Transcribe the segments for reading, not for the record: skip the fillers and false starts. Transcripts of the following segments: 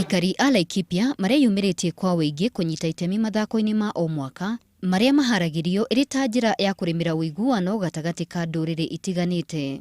Aikari a Laikipia mareyumĩrĩtie kwa ũingĩ kũnyita itemi mathako-inĩ ma o mwaka marĩa maharagĩrio ĩrĩ ta njĩra ya kũrĩmĩra ũiguano gatagatĩ ka ndũrĩrĩ itiganĩte.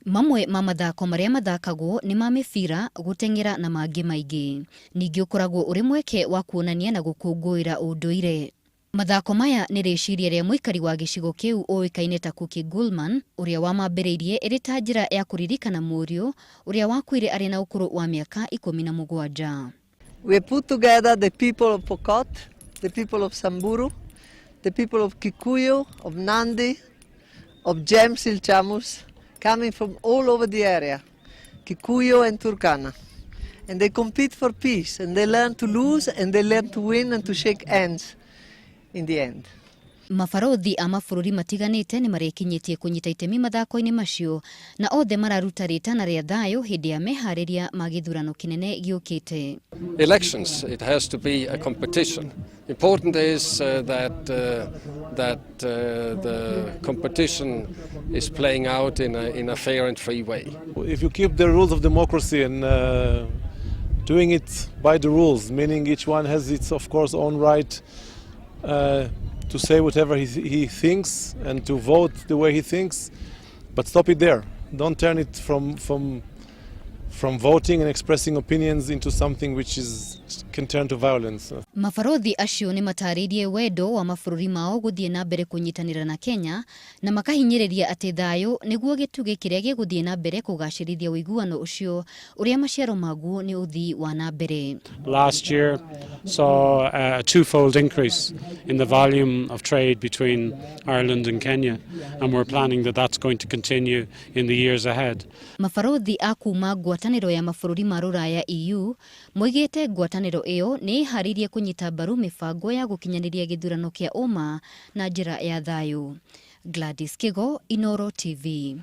Mamwe ma mathako marĩa mathakagwo nĩ ma mĩbira, gũteng'era na mangĩ maingĩ. Ningĩ ũkoragwo ũrĩ mweke wa kuonania na gũkũngũĩra ũndũire. Mathako maya nĩ rĩciria rĩa mũikari wa gĩcigo kĩu ũĩkaine ta Cookie Gulman, ũrĩa wamambĩrĩirie ĩrĩ ta njĩra ya kũririkana mũriũ ũrĩa wakuire arĩ na ũkũrũ wa mĩaka 17. We put together the people of Pokot, the people of Samburu, the people of Kikuyu, of Nandi, of James Ilchamus, coming from all over the area, Kikuyu and Turkana. And they compete for peace, and they learn to lose, and they learn to win, and to shake hands in the end. Mabarothi a mabũrũri matiganĩte nĩ marekinyĩtie kũnyita itemi mathako-inĩ macio na othe mararuta rĩtana rĩa thayũ hĩndĩ ya meharĩria ma gĩthurano kĩnene gĩũkĩte. Elections, it has to be a competition. Important is that the competition is playing out in a fair and free way. If you keep the rules of democracy and doing it by the rules, meaning each one has its, of course, own right to say whatever he thinks and to vote the way he thinks, but stop it there. Don't turn it from voting and expressing opinions into something which is can turn to violence. Mabarothi acio nĩ matarĩirie wendo wa mabũrũri mao gũthiĩ na mbere kũnyitanĩra na Kenya na makahinyĩrĩria atĩ thayũ nĩguo gĩtugĩ kĩrĩa gĩgũthiĩ na mbere kũgacĩrithia ũiguano ũcio ũrĩa maciaro maguo nĩ ũthii wa na mbere. Last year saw a twofold increase in the volume of trade between Ireland and Kenya, and we're planning that that's going to continue in the years ahead. Mabarothi a kuma ngwatanĩro ya mabũrũri ma rũraya EU moigĩte ngwatanĩro ĩyo nĩ ĩharĩirie kũnyita mbaru mĩbango ya gũkinyanĩria gĩthurano kĩa ũma na njĩra ya thayũ. Gladys Kigo, Inoro TV.